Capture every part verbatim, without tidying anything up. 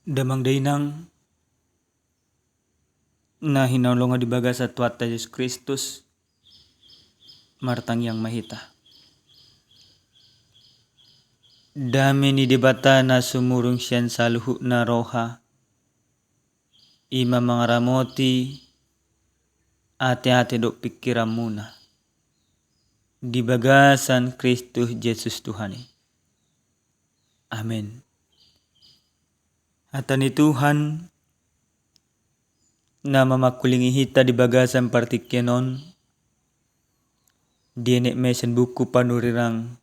Damang dainang na hinaholongan di bagasan Tuhanta Jesus Kristus, martangiang ma hita. Dame ni Debata na sumurung sian saluhutna roha, i ma mangaramoti ateate dohot pingkiranmuna di bagasan Kristus Jesus Tuhan i. Amen. Hata ni Tuhan na mamangkulingi hita di bagasan partingkian on, dienet ma i sian buku Panurirang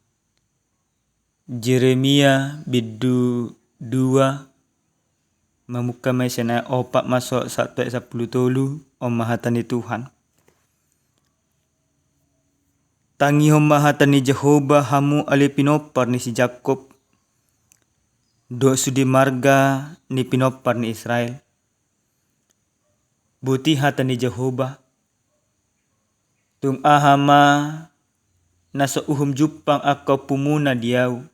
Jeremia bindu dua, mamungka ma i sian ayat opat masuk sahat tu ayat sampulu tolu. On ma hata ni Tuhan. Tangihon ma hata ni Jahowa, hamu ale pinompar ni si Jakkob, dohot sude marga ni pinompar ni Israel. Boti hata ni Jahowa: Tung aha ma na so uhum jumpang angka ompumuna di ahu,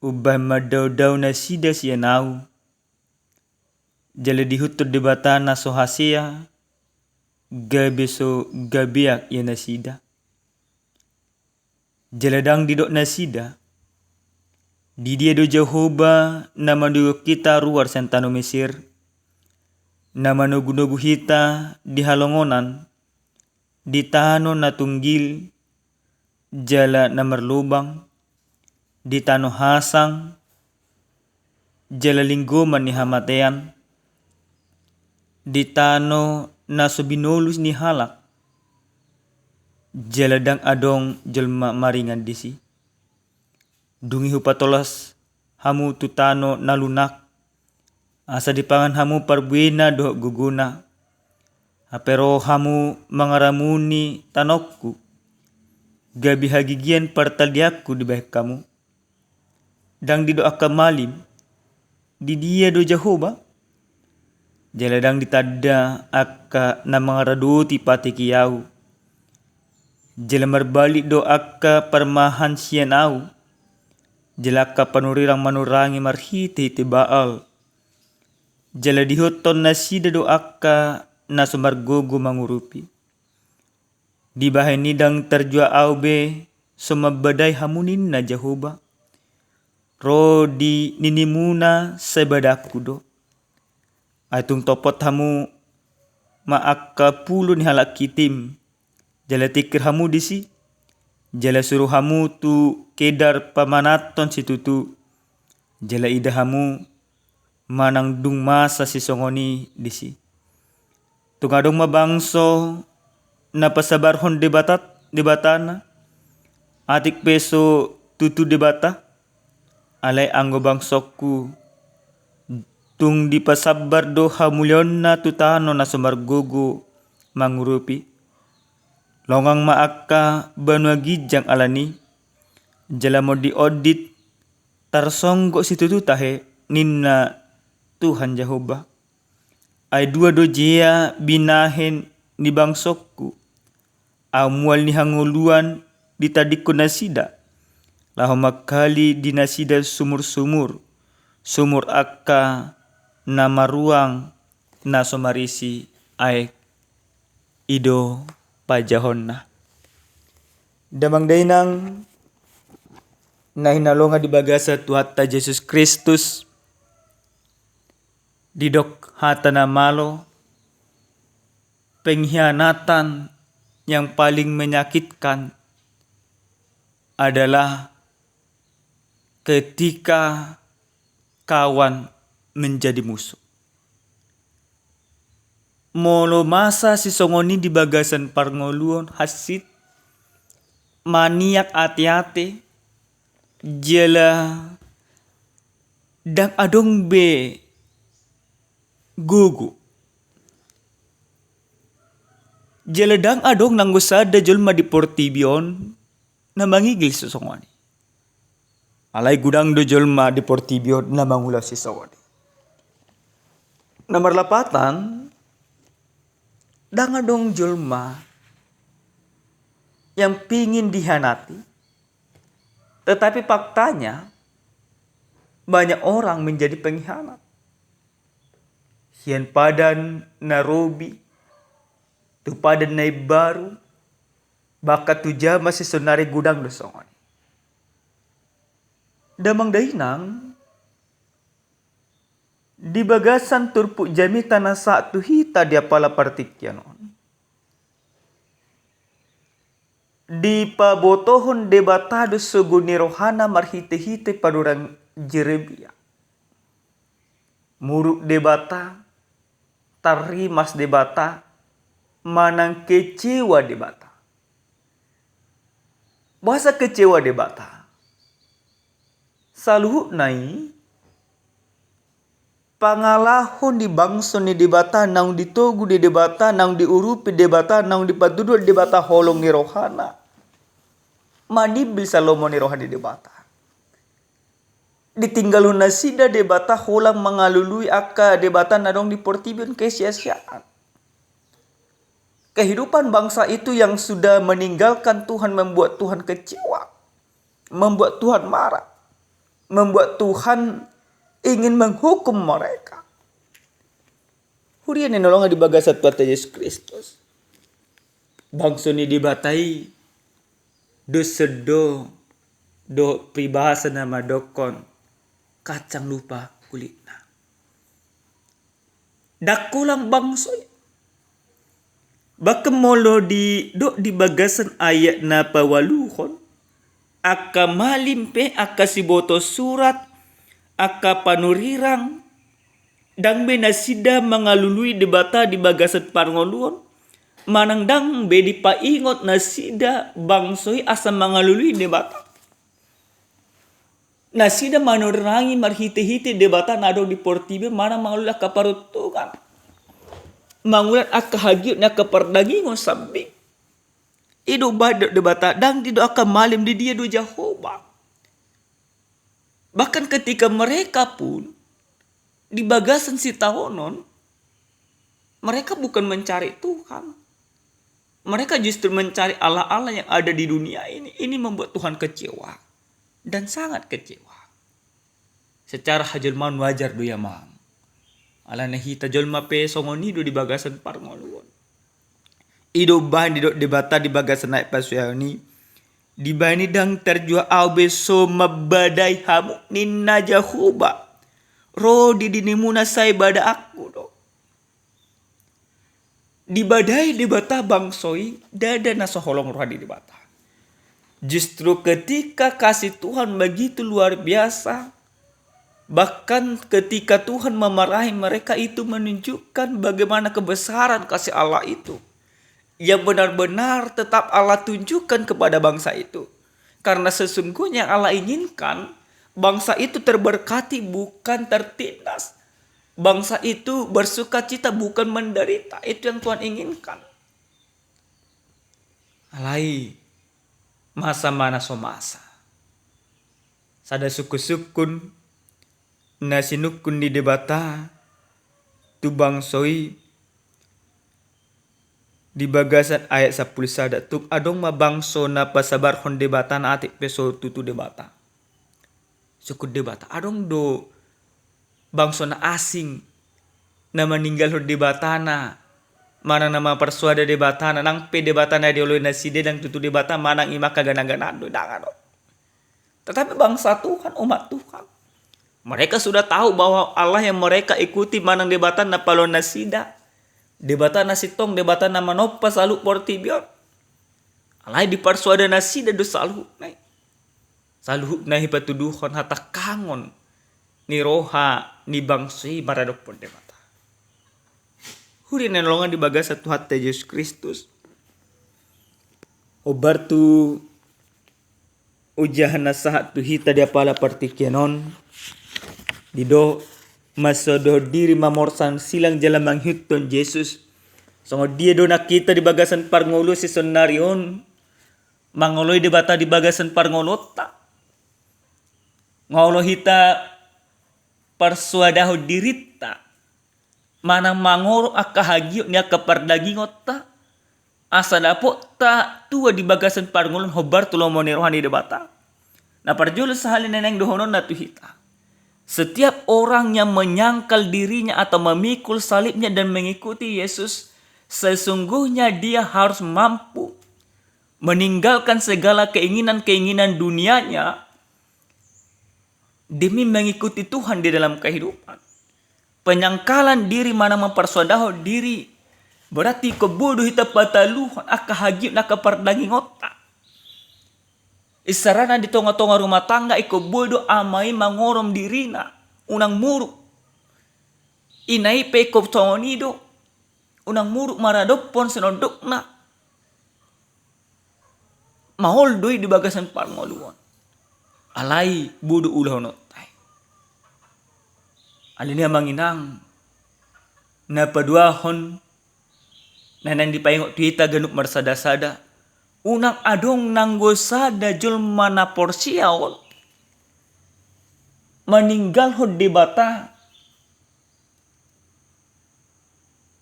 umbahen mandaodao nasida sian ahu? Jala diihuthon Debata na so hasea, gabe so gabeak ia nasida. Jala ndang didok nasida: Didia do Jahowa na mandoion hita ruar sian tano Mesir, na manogunogu hita di halongonan, di tano na tunggil jala na marlobang, di tano hasang jala linggoman ni hamatean, di tano na so binolus ni halak, jala ndang adong jolma maringan disi? Dung i hupatolhas hamu tu tano na lunak, asa dipangan hamu parbuena dohot gogona. Hape ro hamu mangaramuni tanongku, gabe hagigian partaldeanku dibahen hamu. Ndang didok angka malim: Didia do Jahowa? Jala ndang ditanda angka na mangaradoti patiki ahu. Jala marbalik do angka parmahan sian ahu, jala angka panurirang manurangi marhitehite Baal. Jala diihuthon nasida do angka na so margogo mangurupi. Dibahen i ndang tarjua ahu be so mambadai hamu, ninna Jahowa. Ro di ninimuna sai badaanku do. Ai tung topot hamu ma angka pulo ni halak Kitim, jala tingkir hamu disi, jala suru hamu tu Kedar pamananhon situtu, jala ida hamu manang dung masa sisongon i disi. Tung adong ma bangso na pasabarhon Debata, Debatana, atik pe so tutu Debata? Alai anggo bangsongku, tung dipasambar do hamuliaonna tu tano na so margogo mangurupi. Longang ma angka banua ginjang alani, jala monditondit tarsonggot situtu tahe, ninna Tuhan Jahowa. Ai dua do jea binahen ni bangsongku, ahu mual ni hangoluan ditadingkon nasida, laho mangkali di nasida sumur-sumur, sumur angka na maruang na so marisi aek. I do panjahonna. Damang dainang na hinaholongan di bagasan Tuhanta Jesus Kristus, didok hata na malo, pengkhianatan yang paling menyakitkan adalah ketika kawan menjadi musuh. Molo masa sisongon i di bagasan parngoluon, hansit, maniak ateate, jala ndang adong be gogo. Jala ndang adong nanggo sada jolma di portibi on na mangigil sisongon i. Alai godang do jolma di portibi on na mangula sisongon i. Na marlapatan, ndang adong jolma yang pingin dihianati, tetapi faktanya banyak orang menjadi pengkhianat. Sian padan na robi, tu padan na imbaru, bahkan tu jaman sisonari godang do songon i. Damang dainang, di bagasan turpuk jamita na sahat tu hita di apala partingkian on, dipabotohon Debata do sogo ni rohana marhitehite panurirang Jeremia. Muruk Debata, tarrimas Debata, manang kecewa Debata. Boasa kecewa Debata? Saluhutna i pangalaho ni bangso ni Debata, naung ditogu ni Debata, naung diurupi Debata, naung dipatuduhon Debata holong ni rohana, manimbil salomo ni roha ni Debata. Ditinggalhon nasida Debata holan mangalului angka debata na adong di portibi on, kesia-siaan. Kehidupan bangsa itu yang sudah meninggalkan Tuhan membuat Tuhan kecewa, membuat Tuhan marah, membuat Tuhan ingin menghukum mereka. Huria na hinaholongan di bagasan Tuhanta Jesus Kristus, bangso ni Debata i dos do, dohot pribahasa na mandokkon kacang lupa kulitna. Ndang holan bangso i. Bahkan molo didok di bagasan ayat na paualuhon, angka malim pe, angka siboto surat, angka panurirang, ndang be nasida mangalului Debata di bagasan parngoluon, manang ndang be dipaingot nasida bangso i asa mangalului Debata. Nasida manurirangi marhitehite debata na adong di portibi on, manang mangalului angka paruntungan, mangulat angka hagiot ni angka pardagingon sambing. I do umbahen didok Debata, ndang didok angka malim, di dia do Jahowa. Bahkan ketika mereka pun di bagasan sitaonon, mereka bukan mencari Tuhan. Mereka justru mencari allah-allah yang ada di dunia ini. Ini membuat Tuhan kecewa dan sangat kecewa. Secara hajolmaon wajar do i, amang. Alana hita jolma pe songon i do di bagasan parngoluon. I do umbahen didok Debata di bagasan ayat pasuaon i, dibahen i ndang tarjuah ahu be so mambadai hamu, ninna Jahowa. Ro di dirimuna sai badaanku do. Dibadai Debata bangso i, ndada na so holong roha ni Debata. Justru ketika kasih Tuhan begitu luar biasa, bahkan ketika Tuhan memarahi mereka, itu menunjukkan bagaimana kebesaran kasih Allah itu yang benar-benar tetap Allah tunjukkan kepada bangsa itu. Karena sesungguhnya yang Allah inginkan, bangsa itu terberkati, bukan tertindas. Bangsa itu bersukacita, bukan menderita. Itu yang Tuhan inginkan. Alai masa ma na so masa. Sada sungkun-sungkun na sinungkun ni Debata tu bangso i di bagasan ayat sampulu sada, tung adong ma bangso na pasabarhon Debata na atik pe so tutu Debata. Sungkun Debata, adong do bangso na asing na maninggalhon Debatana, manang na mamparsoada Debatana, nang pe Debata na dioloi nasida ndang tutu Debata, manang i ma angka gana-ganaan do, ndang adong. Tetapi bangsa Tuhan, umat Tuhan, mereka sudah tahu bahwa Allah yang mereka ikuti manang Debata na paoloan nasida, Debata na sintong, Debata na manompa saluhut portibi on. Alai diparsoada nasida do saluhutna i. Saluhutna i patuduhon hatangkangon ni roha ni bangso i maradophon Debata. Huria na hinaholongan di bagasan Tuhanta Jesus Kristus. Hombar tu ojahan na sahat tu hita di apala partingkian on, didok, mansodohon diri, mamorsan silang jala mangihuthon Jesus. Songon dia do nang hita di bagasan parngoluon sisonari on, mangoloi Debata di bagasan parngoluonta? Nga olo hita parsoadahon dirinta manang mangorop angka hagiot ni angka pardagingonta, asa dapotta tua di bagasan parngoluon hombar tu lomo ni roha ni Debata? Na parjolo sahali na naeng dohononna tu hita, Setiap orang yang menyangkal dirinya atau memikul salibnya dan mengikuti Yesus, sesungguhnya dia harus mampu meninggalkan segala keinginan-keinginan dunianya demi mengikuti Tuhan di dalam kehidupan. Penyangkalan diri manang mempersuadahon diri, berarti ingkon boi do hita pataluhon angka hagiot na angka pardagingonta. Isarana di tonga-tonga rumah tangga ingkon boi do ama i mangorom dirina, unang muruk. Ina i pe ingkon songon i do, unang muruk maradophon sinondukna. Maol do i di bagasan parngoluon. Alai boi do ulahononta i. Alani i amang inang, na paduahon, na naeng dipaingot tu hita ganup marsada-sada, unang adong nanggo sada jolma na porsea on maninggalhon Debata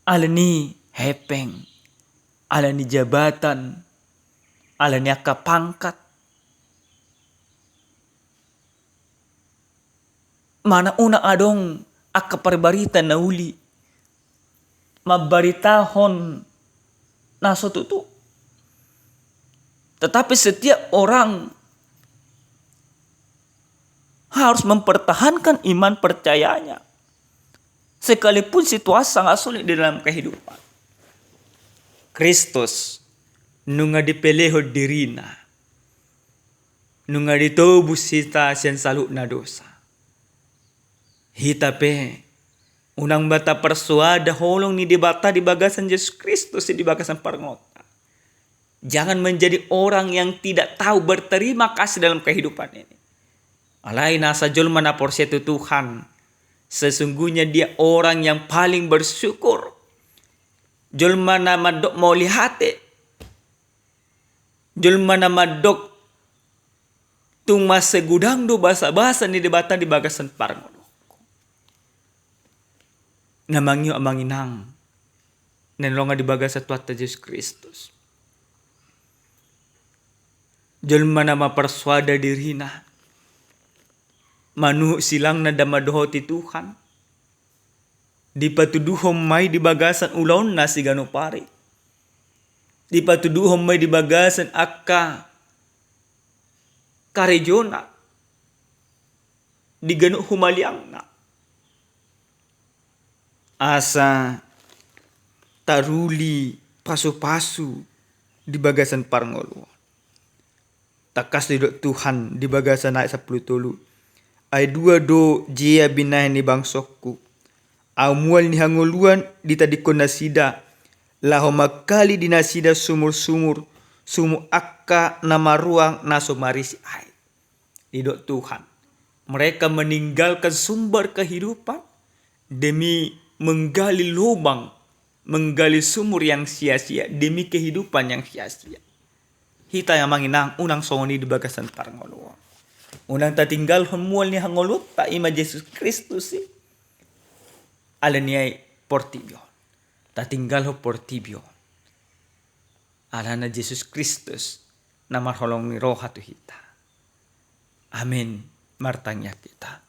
alani hepeng, alani jabatan, alani angka pangkat. Manang unang adong angka parbarita na uli mambaritahon na so tutu. Tetapi setiap orang harus mempertahankan iman percayanya, sekalipun situasi sangat sulit di dalam kehidupan. Kristus nunga dipelehon dirina, nunga ditobus hita sian saluhutna dosa. Hita pe, unang ma taparsoada holong ni Debata di bagasan Jesus Kristus i di bagasan parngoluonta. Jangan menjadi orang yang tidak tahu berterima kasih dalam kehidupan ini. Alai nasa jolma na porsea tu Tuhan, sesungguhnya dia orang yang paling bersyukur. Jolma na mandok mauliate. Jolma na mandok tung mansai godang do basabasa ni Debata di bagasan parngoluonku. Na mangihut amang inang na nilonga di bagasan Tuhanta Jesus Kristus. Jolma na mamparsoada dirina, manuhuk silangna ndang mandohoti Tuhan, dipatuduhon ma i di bagasan ulaonna siganup ari. Dipatuduhon ma i di bagasan angka karejona, di ganup humaliangna. Asa taruli pasu-pasu di bagasan parngoluon. Tangkas didok Tuhan di bagasan ayat sampulu tolu. Ai dua do jea binahen ni bangsongku. Ahu mual ni hangoluan ditadingkon nasida, laho mangkali di nasida sumur-sumur, sumur angka na maruang na so marisi aek. Didok Tuhan, mereka meninggalkan sumber kehidupan demi menggali lubang, menggali sumur yang sia-sia demi kehidupan yang sia-sia. Hita amang inang unang songon i di bagasan parngoluon. Unang tatinggalhon mual ni hangoluonta i ma Jesus Kristus i. Alani i portibi on. Tatinggalhon portibi on. Alana Jesus Kristus na marholong ni roha tu hita. Amin. Martangiang hita.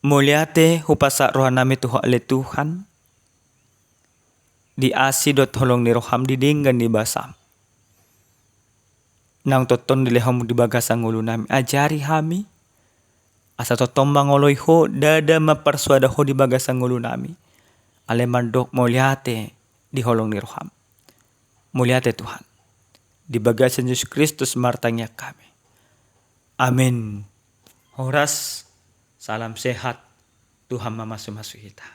Mauliate hupasahat rohanami tu Ho ale Tuhan, di asi dohot holong ni roham, di denggan ni basam. Naung tongtong dilehonmu di bagasan ngolunami, ajari hami asa tongtong mangoloi Ho, ndada mamparsoada Ho di bagasan ngolunami. Alai mandok mauliate di holong ni roham. Mauliate Tuhan. Di bagasan Jesus Kristus martangiang hami. Amin. Horas, salam sehat, Tuhan mamasu-masu hita.